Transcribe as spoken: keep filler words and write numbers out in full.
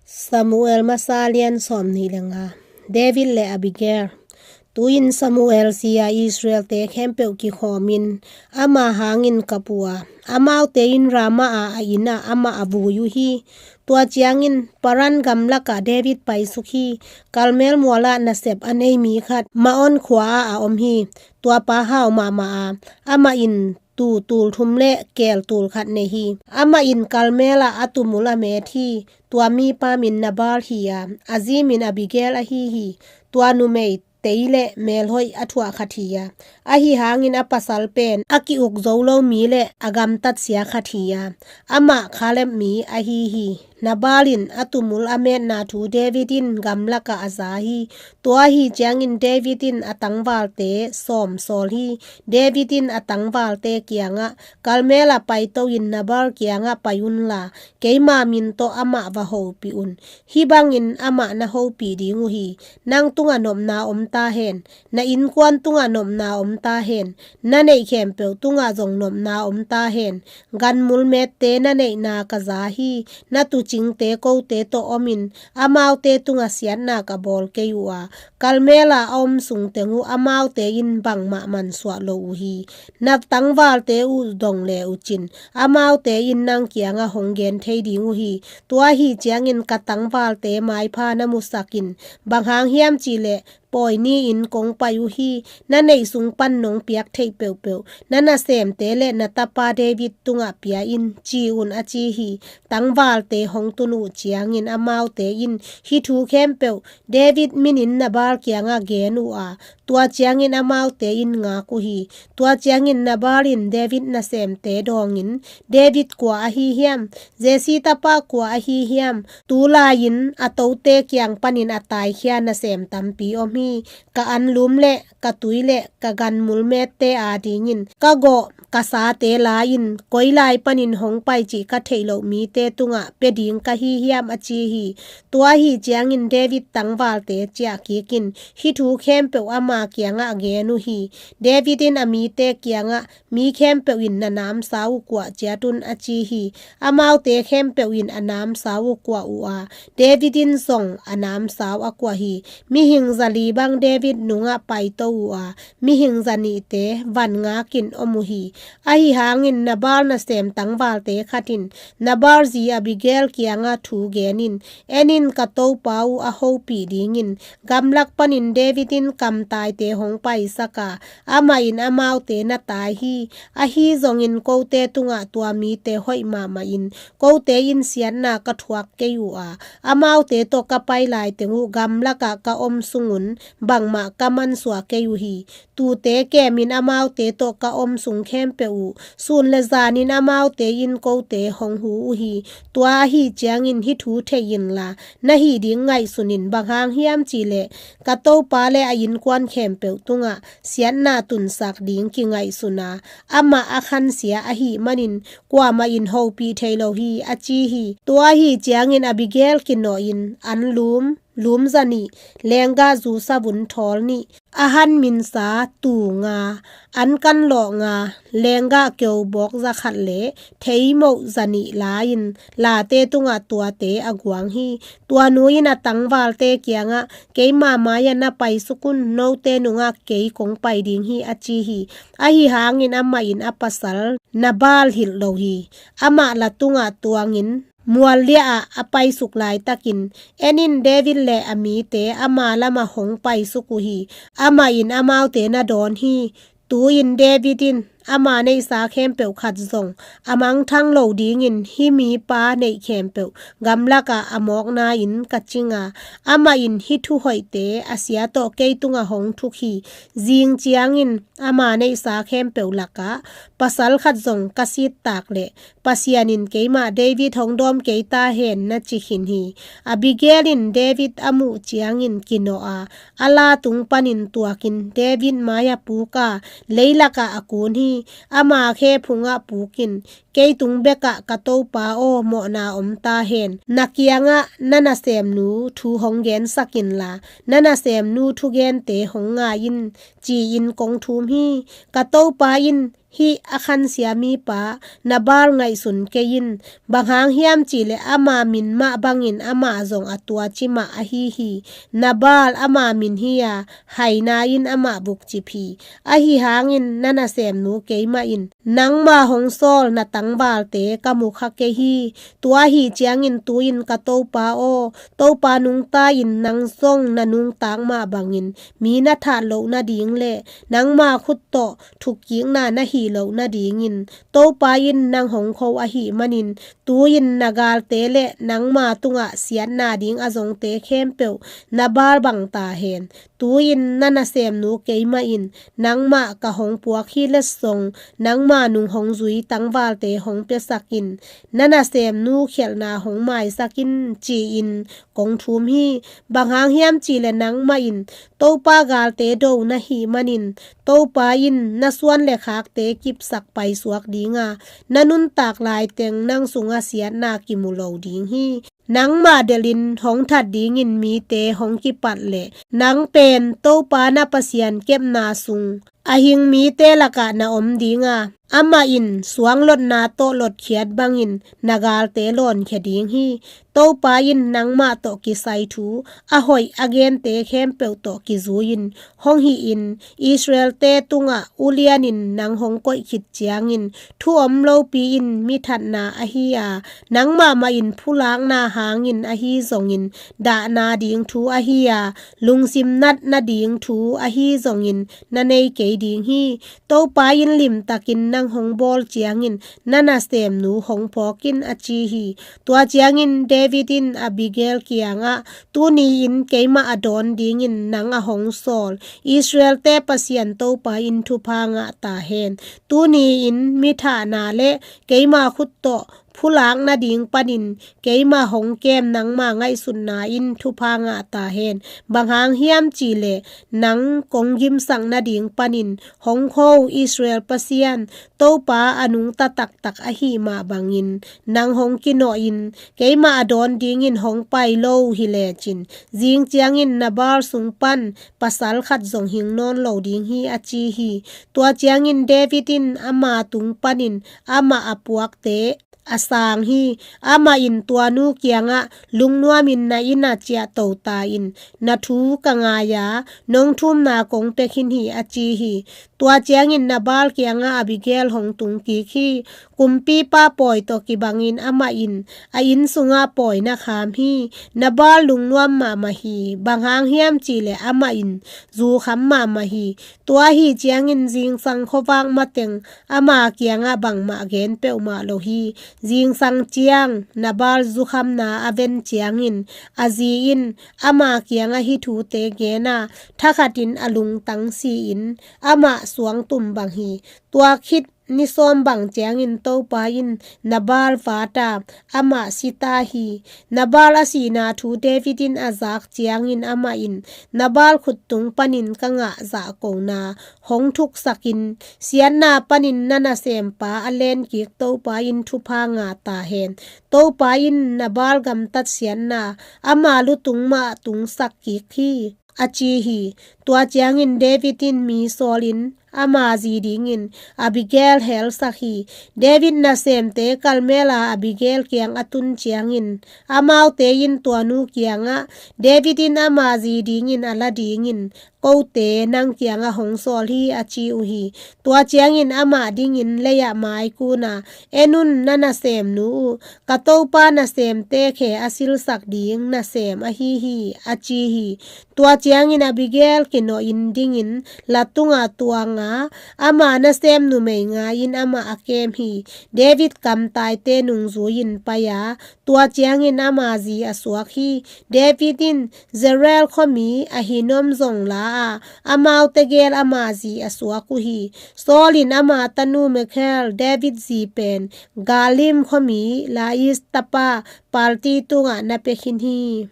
Samuel masa lian sawm nih le nga. David le Abigail. Tu-in Samuel si-a Israel-te khempeuh kikhawmin ama hangin kap uh a, amaute in Ramah-a a inn-ah amah a vui uh hi. Tua ciangin Paran gamlakah David paisuk hi. Karmel mualah nasep a nei mi khat Maon khua-ah a om hi. Tua pa hau mahmah a, amah in tuu tul thum le keel tul khat nei hi. Amah in Karmel-ah a tumul a met hi. Tua mipa min Nabal hi a, a zi min Abigail ahi hi. Tua numei tei le melhoih a thuah khat hi a, ahi hangin a pasal pen a ki-uk zo lo mi le a gamtatsia khat hi a, amah Kaleb mi ahi hi. Nabal in a tumul a metna thu David in gamlakah a za hi. Tua ahi ciangin David in a tangvalte sawm sawl hi. David in a tangvalte kiangah, Karmel-ah paito-in Nabal kiangah pai unla, keima min tawh amah va hopih un. Hih bangin amah na hopih ding uh hi. Nang tungah nopna om ta hen. Na innkuan tungah nopna om ta hen. Na neih khempeuh tungah zong nopna om ta hen. Ganmul mette na neihna ka za hi. Na tuucingte kote tawh omin, amaute tungah siatna ka bawl kei uh a, Karmel-ah a om sungteng uh amaute in bangmah mansuah lo uh hi. Na tangvalte uh dong le uh cin, amaute in nang kiangah hong gen thei ding uh hi. Tua ahi ciangin ka tangvalte maipha na musakin, bang hang hiam cihleh pawi ni-in kong pai uh hi. Na neih sung pan nong piak theih peuhpeuh na nasemte le na tapa David tungah pia in, ci un, a ci hi. Tangvalte hong tun uh ciangin amaute in hih thu khempeuh David minin Nabal kiangah gen uh a, tua ciangin amaute in ngak uh hi. Tua ciangin Nabal in David nasemte dawngin, David kua ahi hiam? Jesse tapa kua ahi hiam? Tulai-in a tote kiang panin a taikhia nasem tampi om hi. Ka anlum le ka tui le ka ganmul mette adingin ka gawh ka sate la-in koi lai panin hong pai cih ka theih loh mite tungah pia ding ka hi hiam, a ci hi. Tua ahi ciangin David tangvalte ciah kikin hih thu khempeuh ama kiangah gen uh hi. David in a mite kiangah, mi khempeuh in na namsau uh kuah ciat un, a ci hi. Amaute khempeuh in a namsau uh kuah uh a, David in zong a namsau a kuah hi. Mihing zali bang David nungah paito uh a, mihing zanihte van ngakin om uh hi. Ahi hangin Nabal nasem tangvalte khat in Nabal zi Abigail kiangah thu genin, en in, ka topa uh a hopih dingin gamlak panin David in kamtaite hong paisak a, amah in amaute na tai hi. Ahi zongin kote tungah tua mite hoih mahmah in, kote in siatna ka thuak kei uh a, amaute tawh ka pai laiteng uh gamlakah ka om sungun bangmah ka mansuah kei uh hi. Tuute kemin amaute tawh ka om sung khempeuh uh sun le zanin amaute in kote hong hu uh hi. Tua ahi ciangin hih thu thei inla, na hih ding ngaihsun in, bang hang hiam cihleh ka topa le a innkuan khempeuh tungah siatna tunsak ding kingaihsun a, amah a khansia ahih manin kuamah in hopih thei lo hi, a ci hi. Tua ahi ciangin Abigail kinawhin anlum, lum zanih, lenggah zu savun thawl nih, a han minsa tuu nga, an kan lawh nga, lenggah keubawk za khat le theimoh zanih la-in late tungah tuate a guang hi. Tua nu in a tangvalte kiangah, keima mai-ah na paisuk un, note nungah kei kong pai ding hi, a ci hi. Ahi hangin amah in a pasal Nabal hilh lo hi. Amah la tungah tuangin mual liahah a paisuk laitakin, en in, David le a mite ama lamah hong paisuk uh hi. Amah in amaute na dawn hi. Tu-in David in ama neihsa khempeuh khat zong a mangthang lo dingin hih mipa neih khempeuh gamlakah a mawkna-in ka cing a, amah in hih thu hoihte a sia tawh kei tungah hong thuk hi. Zing ciangin ama neihsa khempeuh lakah pasal khat zong ka sit tak leh Pasian in keimah David hong dawm kei ta hen, na ci khin hi. Abigail in David a muh ciangin kinawh a, a la tung panin tuakin David mai-ah puk a, leilakah a kun hi. Ama khe phungah pukin, kei tung bekah ka topa aw, mawhna om ta hen. Na kiangah na nasemnu thu hong gensak inla, na nasemnu thugente hong ngai in, ci-in kong thum hi. Ka topa in hih a khansia mipa Nabal ngaihsun kei in. Bang hang hiam cih leh ama min mah bangin amah zong a tuaci mah ahi hi. Nabal ama min hi a, haina in amah bukcip hi. Ahi hangin na nasemnu keimah in nangma hong sawl na tangvalte ka mu kha kei hi. Tua ahi ciangin tu-in ka topa aw, Topa nungta in, nang zong na nungtak mah bangin mi na that loh nading le nangma khut tawh thukkikna na hih loh nadingin Topa in nang hong kho ahih manin, tu-in na galte le nangma tungah siatna ding a zongte khempeuh Nabal bang ta hen. Tu-in na nasemnu keimah in nangmah ka hong puak hi leh zong, nangma nung hong zui tangvalte hong piasak in, na nasemnu khialhna hong maisak in, ci-in kong thum hi. Bang hang hiam cih leh nangmah in Topa galte do na hih manin, Topa in na suan le khakte kipsak paisuak ding a, na nuntak laiteng nang sungah siatna kimu lo ding hi. Nangmah delhin hong that dingin mite hong kipat leh, nang pen Topa na Pasian kepna sung a hing mite lakah na om ding a, amah in suanglotna tawh lotkhiat bangin na galte lawnkhia ding hi. Topa in nangmah tawh kisai thu a hoih a gente khempeuh tawh kizui-in hong hihin, Israelte tungah ulianin nang hong koih khit ciangin, thu om lopi-in mi thatna ahi a, nangmah mah in phulakna hangin ahi zongin, dahna ding thu ahi a, lungsim natna ding thu ahi zongin na nei kei ding hi. Topa in limtakin nang hong bawl ciangin na nasemnu hong phawk in, a ci hi. Tua ciangin David in Abigail kiangah, tuni-in keimah a dawn dingin nang a hong sawl Israelte Pasian Topa in thupha ngah ta hen. Tuni-in mi thahna le keima khut tawh phulak nading panin keima hong kem nangma ngaihsutna in thupha ngah ta hen. Bang hang hiam cih leh nang kong gimsak nading panin hong kho Israel Pasian Topa a nungta taktak ahih mah bangin nang hong kinawhin keima a dawn dingin hong pai lo hi lecin, zing ciangin Nabal sung pan pasal khat zong hing nawn lo ding hi, a ci hi. Tua ciangin David in ama tung panin amah a puakte a sang hi. Amah in tua nu kiangah, lungnuamin na inn ah ciahto ta in, na thu ka ngai a, nong thumna kong pia khin hi, a ci hi. Tua ciangin Nabal kiangah Abigail hong tung kik hi. Kumpipa pawi tawh kibangin amah in a inn sungah pawi na kham hi. Nabal lungnuam mahmah hi. Bang hang hiam cih leh amah in zu kham mahmah hi. Tua ahi ciangin zingsang khuavak mateng ama kiangah bangmah gen peuhmah lo hi. Zingsang ciang Nabal zukhamna a ven ciangin a zi in ama kiangah hih thute gen a, thakhatin a lungtang si-in amah suangtum bang hi. Tua khit ni sawm bang ciangin Topa in Nabal vat a, amah si ta hi. Nabal a sihna thu David in a zak ciangin amah in, Nabal khut tung panin ka ngah zahkona hong thuksakin, siatna panin na nasempa a lenkik Topa in thupha ngah ta hen. Topa in Nabal gamtat siatna ama lutung mah tungsak kik hi, a ci hi. Tua ciangin David in mi sawlin ama zi dingin Abigail helsak hi. David nasemte Karmel a Abigail kiang a tun ciangin, amaute in tua nu kiangah, David in ama zi dingin a la dingin kote nang kiangah hong sawl hi, a ci uh hi. Tua ciangin amah dingin lei-ah maikun a, en un, na nasemnu uh, ka topa nasemte khe a silsak ding nasem ahi hi, a ci hi. Tua ciangin Abigail kinawhin dingin la tungah tuang a, ama nasem numei ngai-in amah a kem hi. David kamtaite nungzui-in pai a, tua ciangin ama zi a suak hi. David in Zerel khuami Ahinoam zong la a, amaute gel ama zi a suak uh hi. Saul in ama tanu Michal, David zi pen Galim khuami Lais tapa Palti tungah na pia khin hi.